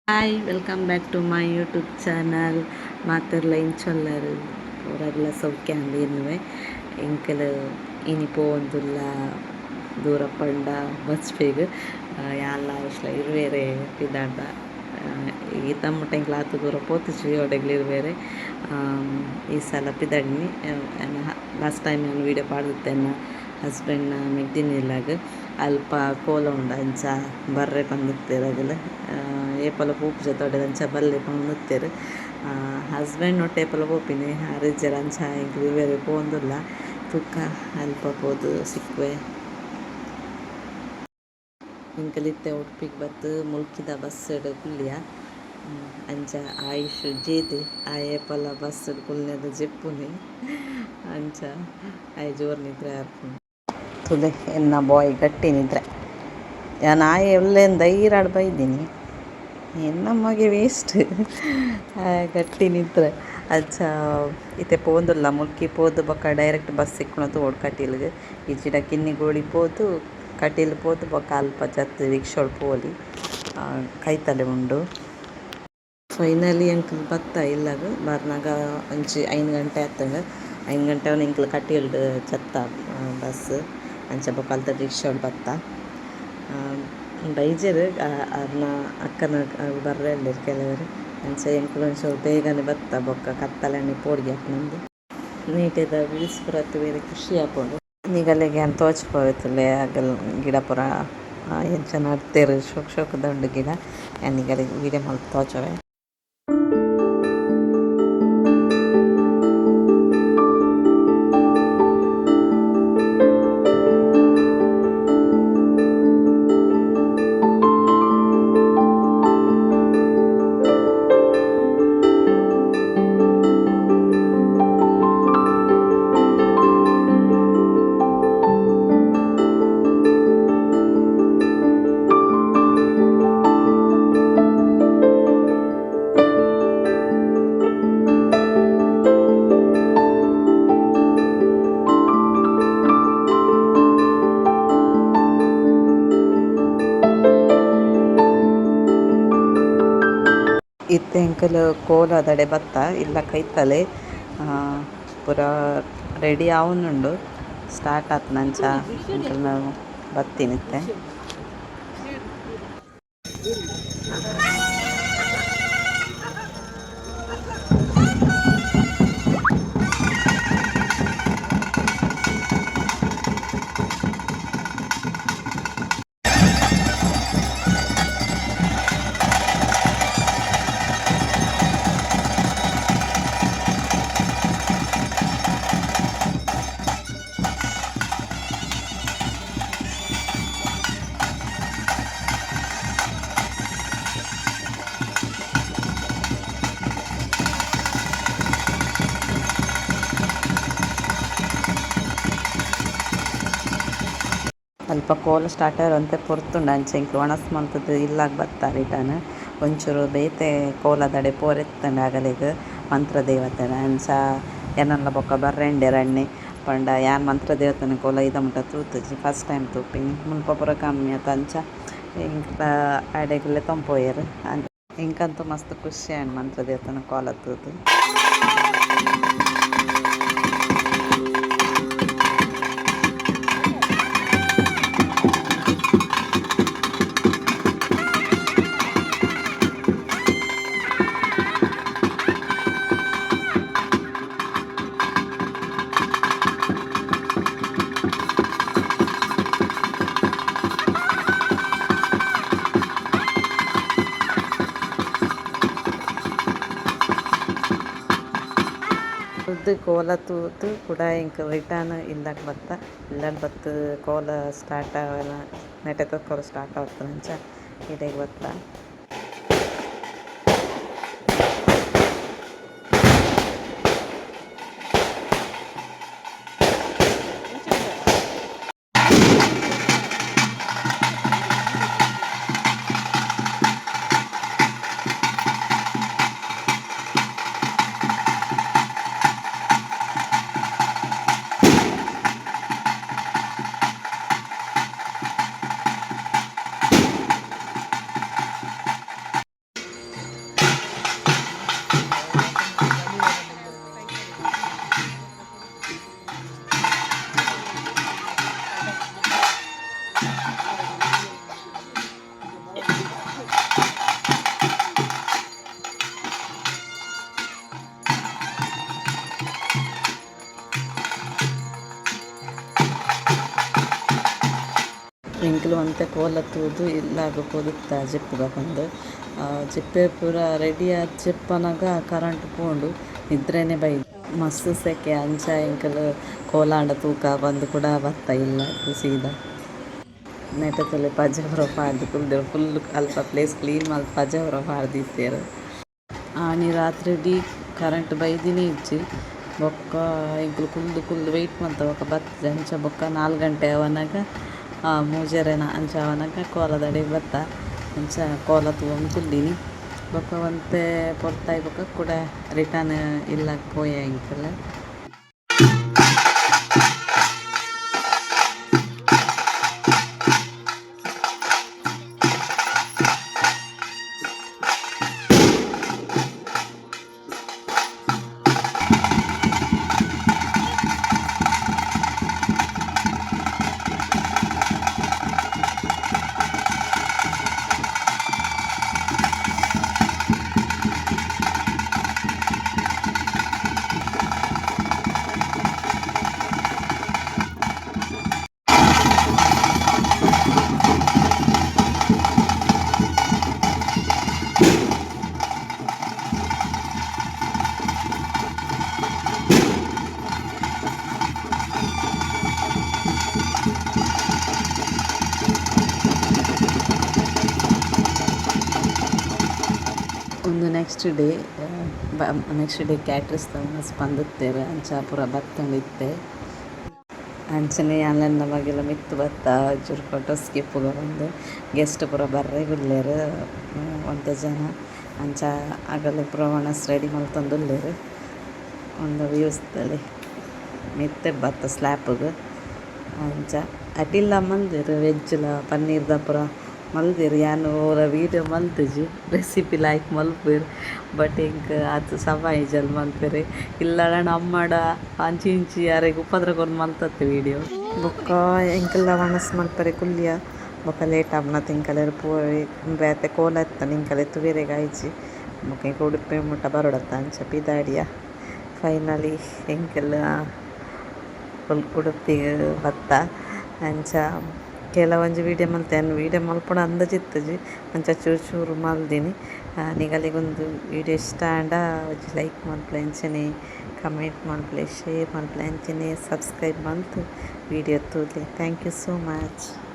Hi, welcome back to my YouTube channel. ಮಾತೆರ್ಲ ಇಂಚೊಲ್ಲರು ಪೂರೆರ್ಲ ಸೌಖ್ಯ ಅಂದ್ ಎಂಕುಲು ಇನಿ ಪೋವೊಂದುಲ್ಲ ದೂರ ಪಂಡ ಬಜ್ಪೆಗ್ ಯಾನ್ಲ ಆಯುಷ್ಲ ಇರುವೆರೆ ಪಿದಾಡ್ದ. ಈತ ಮುಟ್ಟ ಎಂಕ್ಲ ಆತ್ ದೂರ ಪೋತುಜಿ ಒಡೆಗ್ಲ ಇರುವೆರೆ. ಈ ಸಲ ಪಿದಾಡಿನಿ. ಲಾಸ್ಟ್ ಟೈಮ್ ಯಾನ್ ವೀಡಿಯೋ ಪಾಡ್ದಿತ್ತೆ ಎನ್ನ ಹಸ್ಬೆಂಡ್ನ ಮೆಗ್ದಿನಿಲ್ಲಗ್. ಅಲ್ಪ ಕೋಲ ಉಂಡು ಅಂಚ ಬರ್ರೆ ಪಂದಿತ್ತೆರ್ ಅಗಲ್. ಏಪಲ ಪೋಪುಜ ತೊಡೆದ ಅಂಚ ಬಲ್ಲೆ ಪಂದಿತ್ತೆರ್. ಹಸ್ಬೆಂಡ್ ಒಟ್ಟು ಏಪಲ ಪೋಪಿನಿ ಆರ್ ಇಜ್ಜೆರ್ ಅಂಚ ಎಂಕ್ಲು ಇರುವೆರೆ ಪೋವೊಂದುಲ್ಲ. ತುಕ ಅಲ್ಪ ಪೋದು ಸಿಕ್ಕುವೆ. ಎಂಕುಲು ಇತ್ತೆ ಉಡುಪಿಗ್ ಬತ್ತ್ ಮುಲ್ಕಿದ ಬಸ್ಸ್ ಡ್ ಕುಲ್ಲಿಯ. ಅಂಚ ಆಯುಷ್ ಜೇದೆ ಆಯೆ ಏಪಲ ಬಸ್ಸ್ ಡ್ ಕುಲ್ಲ್ನದ ಜೆಪ್ಪುನೆ ಅಂಚ ಆಯೆ ಜೋರು ನಿದ್ರೆ ಬರ್ಪುಂಡು. ತೂಲೆ ಎನ್ನ ಬಾಯ್ ಗಟ್ಟಿ ನಿದ್ರೆ. ಯಾನ್ ಆಯೆ ಉಲ್ಲೇನ್ ಧೈರ್ಯಡ್ ಬೈದಿನಿ. ಎನ್ನ ಮಗೆ ವೇಸ್ಟ್ ಗಟ್ಟಿ ನಿದ್ರೆ. ಅಂಚ ಇತ್ತೆ ಪೋವೊಂದುಲ್ಲ ಮುಲ್ಕಿ ಪೋದು ಬೊಕ್ಕ ಡೈರೆಕ್ಟ್ ಬಸ್ ತಿಕ್ಕುನ ತೂವೊಡು ಕಟೀಲ್ಗ್. ಇಜ್ಜಿಡ ಕಿನ್ನಿಗೋಳಿ ಪೋದು ಕಟೀಲ್ ಪೋದು ಬೊಕ್ಕ ಅಲ್ಪ ಜತ್ತ್ ರಿಕ್ಷಾಡ್ ಪೋಲಿ. ಕೈತಲೆ ಉಂಡು. ಫೈನಲಿ ಎಂಕುಲು ಬತ್ತ ಇಲ್ಲಗ್ ಬರ್ನಗ ಒಂಜಿ 5 ಗಂಟೆ ಆತುಂಡು. 5 ಗಂಟೆ ಎಂಕುಲು ಕಟೀಲ್ಡ್ ಜತ್ತ ಬಸ್. ಅಂಚ ಬೊಕ್ಕ ಅಲ್ತ ರಿಕ್ಷಾಡ್ ಬತ್ತ. ಬೈಜೆರ್ ಅರ್ನ ಅಕ್ಕನ ಬರ್ರೆ ಉಲ್ಲೆರ್ ಕೆಲವೆರ್. ಅಂಚ ಎಂಕುಲು ಒಂಚೂರು ಬೇಗನೆ ಬತ್ತ ಬೊಕ್ಕ ಕತ್ತಲೆನೆ ಪೋಡಿಗೆ ಆಪುಂಡು. ನೀಟೆದ ರೀಲ್ಸ್ ಪೂರ ತೂವೆರೆ ಖುಷಿ ಆಪುಂಡು. ನಿಗಲೆಗ್ ಯಾನ್ ತೋಜ್ಪಾವೆ ತೂಲೆ ಅಗಲ್ ಗಿಡ ಪೂರ ಎಂಚ ನಡ್ತೆರ್ ಶೋಕ್ ಶೋಕುದ ಉಂಡು ಗಿಡ. ಯಾನ್ ನಿಗಲೆಗ್ ವೀಡಿಯೋ ಮಲ್ತ್ ತೋಜಾವೆ. ಇತ್ತೆ ಎಂಕುಲು ಕೋಲದಡೆ ಬತ್ತ ಇಲ್ಲ ಕೈತಲೆ ಪೂರ ರೆಡಿ ಆವೊಂದುಂಡು. ಸ್ಟಾರ್ಟ್ ಆತುಂಡು ಅಂಚ ಎಂಕಲ್ನ ಬತ್ತಿನಿ ಇತ್ತೆ. ಅಲ್ಪ ಕೋಲ ಸ್ಟಾರ್ಟ್ ಆಯೆರೆ ಒಂತೆ ಪೊರ್ತುಂಡು ಅಂಚ ಎಂಕ್ಲು ವಣಸ್ ಮಲ್ತುದು ಇಲ್ಲಗ್ ಬತ್ತ ರಿಟರ್ನ್. ಒಂಚೂರು ಬೇತೆ ಕೋಲದಡೆ ಪೋರೆ ಇತ್ತುಂಡು ಅಗಲೆಗ್ ಮಂತ್ರದೇವತೆನ ಅಂಚ ಎನ್ನನ್ಲ ಬೊಕ್ಕ ಬರ್ರೆಂಡೆರ್ ಅಣ್ಣೆ ಪಂಡ ಯಾನ್ ಮಂತ್ರದೇವತೆನ ಕೋಲ ಇದ ಮುಟ ತೂತುಜಿ ಫಸ್ಟ್ ಟೈಮ್ ತೂಪಿನಿ ಮುಲ್ಪ ಪೂರ ಕಮ್ಮಿ ಅತ ಅಂಚ ಎಂಕ್ಲ ಅಡೆಗ್ ಲೆತೊಂದು ಪೋಯೆರ್. ಎಂಕಂತೂ ಮಸ್ತ್ ಖುಷಿ ಆಂಡ್ ಮಂತ್ರದೇವತೆನ ಕೋಲ ತೂದು. ಕೋಲ ತೂದು ಕುಡ ಎಂಕ್ ರಿಟರ್ನ್ ಇಲ್ಲಗ್ ಬತ್ತ. ಇಲ್ಲಡ್ ಬತ್ತ್ ಕೋಲ ಸ್ಟಾರ್ಟ್ ಆವನ ನೆಟೆತ ಕೋಲ ಸ್ಟಾರ್ಟ್ ಆವೊಂದುಂಡು ಅಂಚ ಇಡೆಗ್ ಬತ್ತ. ಎಂಕುಲು ಒಂತೆ ಕೋಲ ತೂದು ಇಲ್ಲಾಗ್ ಪೋದಿತ್ತ ಜೆಪ್ಪುಗ ಪಂದ್ ಜೆಪ್ಪೆ ಪೂರ ರೆಡಿ ಆದ್ ಜೆಪ್ಪನಗ ಕರೆಂಟ್ ಪೋಂಡು ನಿದ್ರೆನೆ ಬೈದು ಮಸ್ತ್ ಸೆಕೆ ಅಂಚ ಎಂಕುಲು ಕೋಲಾಂಡ ತೂಕ ಪಂದ್ ಕೂಡ ಬತ್ತ ಇಲ್ಲಾಗ್ ಸೀದಾ. ನೆಟ ತೂಲೆ ಪಜೆ ಪೂರ ಪಾಡ್ದ್ ಕುಲ್ದೆರ್ ಫುಲ್ ಅಲ್ಪ ಪ್ಲೇಸ್ ಕ್ಲೀನ್ ಮಲ್ತ್ ಪಜೆ ಪೂರ ಪಾಡ್ದಿತ್ತೆರ್. ಆನಿ ರಾತ್ರೆ ಇಡೀ ಕರೆಂಟ್ ಬೈದಿನೇ ಇಜ್ಜಿ ಬೊಕ್ಕ ಎಂಕುಲು ಕುಲ್ದು ಕುಲ್ದು ವೆಯ್ಟ್ ಮಲ್ತ ಬೊಕ್ಕ ಬತ್ತಿಜಿ ಅಂಚ ಬೊಕ್ಕ 4 ಗಂಟೆ ಆವನಗ ಮೂಜರೆನ ಅಂಚ ಆವನಗ ಕೋಲದಡೆಗ್ ಬತ್ತ ಅಂಚ ಕೋಲ ತೂವೊಂದು ಕುಲ್ದಿನಿ ಬೊಕ್ಕ ಒಂತೆ ಪೊರ್ತಾಯಿ ಬೊಕ್ಕ ಕುಡ ರಿಟರ್ನ್ ಇಲ್ಲಗ್ ಪೋಯ ಎಂಕುಲು. ಉಂದು ನೆಕ್ಸ್ಟ್ ಡೇ ನೆಕ್ಸ್ಟ್ ಡೇ ಕ್ಯಾಟ್ರಸ್ ವನಸ್ ಪಂದಿತ್ತೆರ್ ಅಂಚ ಪೂರ ಬತ್ತುಂಡು ಇತ್ತೆ. ಅಂಚನೆ ಯಾನ್ಲ ಮಗೆಲ ಮಿತ್ತ್ ಬತ್ತ ಚೂರು ಫೋಟೋಸ್ ಗೆಪ್ಪುಗ ಪಂದ್ ಗೆಸ್ಟ್ ಪೂರ ಬರ್ರೆಗುಲ್ಲೆರ್ ಒಂತೆ ಜನ ಅಂಚ ಅಗಲೆ ಪೂರ ವನಸ್ ರೆಡಿ ಮಲ್ತೊಂದುಲ್ಲೆರ್ ಉಂದು ವ್ಯೂಸ್ ತೂಲೆ ಮಿತ್ತ್ ಬತ್ತ ಸ್ಲ್ಯಾಪ್ ಗ್ ಅಂಚ ಅಟಿಲ್ಲ ಮಲ್ದೆರ್ ವೆಜ್ ಲ ಪನ್ನೀರ್ ದ ಪೂರ ಮಲ್ದೆರ್ ಯಾನ್ ಒರ ವೀಡಿಯೋ ಮಲ್ತಿಜಿ ರೆಸಿಪಿ ಲಾಯ್ಕ್ ಮಲ್ಪುವೆರ್ ಬಟ್ ಎಂಕ್ ಆತ್ ಸಮ ಇಜ್ಜಲ್ ಮಲ್ಪೆರೆ ಇಲ್ಲಡ ಅಮ್ಮಡ ಅಂಚಿ ಇಂಚಿ ಅರೆಗ್ ಉಪದ್ರ ಕೊರ್ದು ಮಲ್ತತ್ತೆ ವೀಡಿಯೋ. ಬೊಕ್ಕ ಎಂಕಲ್ಲ ವನಸ್ ಮಲ್ಪರೆ ಕುಲ್ಲಿಯ ಬೊಕ್ಕ ಲೇಟ್ ಆಪುಂಡತೆ ಎಂಕಲೆರ್ ಪೋಯೆ ಬೇತೆ ಕೋಲ ಇತ್ತಂಡ ಎಂಕಲೆ ತೂವೆರೆಗ್ ಆಯಿಜಿ ಬೊಕ್ಕ ಎಂಕ್ ಉಡುಪಿ ಮುಟ್ಟ ಬರೊಡತ್ತ ಅಂಚ ಪಿದಾಡಿಯ ಫೈನಲಿ ಎಂಕಲ್ಲ ಉಡುಪಿಗ್ ಬತ್ತ ಅಂಚ ಕೆಲವೊಂಜಿ ವೀಡಿಯೋ ಮಲ್ತೆ ಯಾನ್ ವೀಡಿಯೋ ಮಲ್ಪುನ ಅಂದಾಜಿ ಇತ್ತುಜಿ ಅಂಚ ಚೂರು ಚೂರು ಮಲ್ದಿನಿ. ನಿಗಲೆಗ್ ಉಂದು ವೀಡಿಯೋ ಇಷ್ಟ ಆಂಡ ಒಂಜಿ ಲೈಕ್ ಮಲ್ಪುಲೆ ಅಂಚನೆ ಕಮೆಂಟ್ ಮಲ್ಪುಲೆ ಶೇರ್ ಮಲ್ಪುಲೆ ಅಂಚನೆ ಸಬ್ಸ್ಕ್ರೈಬ್ ಮಲ್ತ್ ವೀಡಿಯೋ ತೂಲೆ. Thank you so much.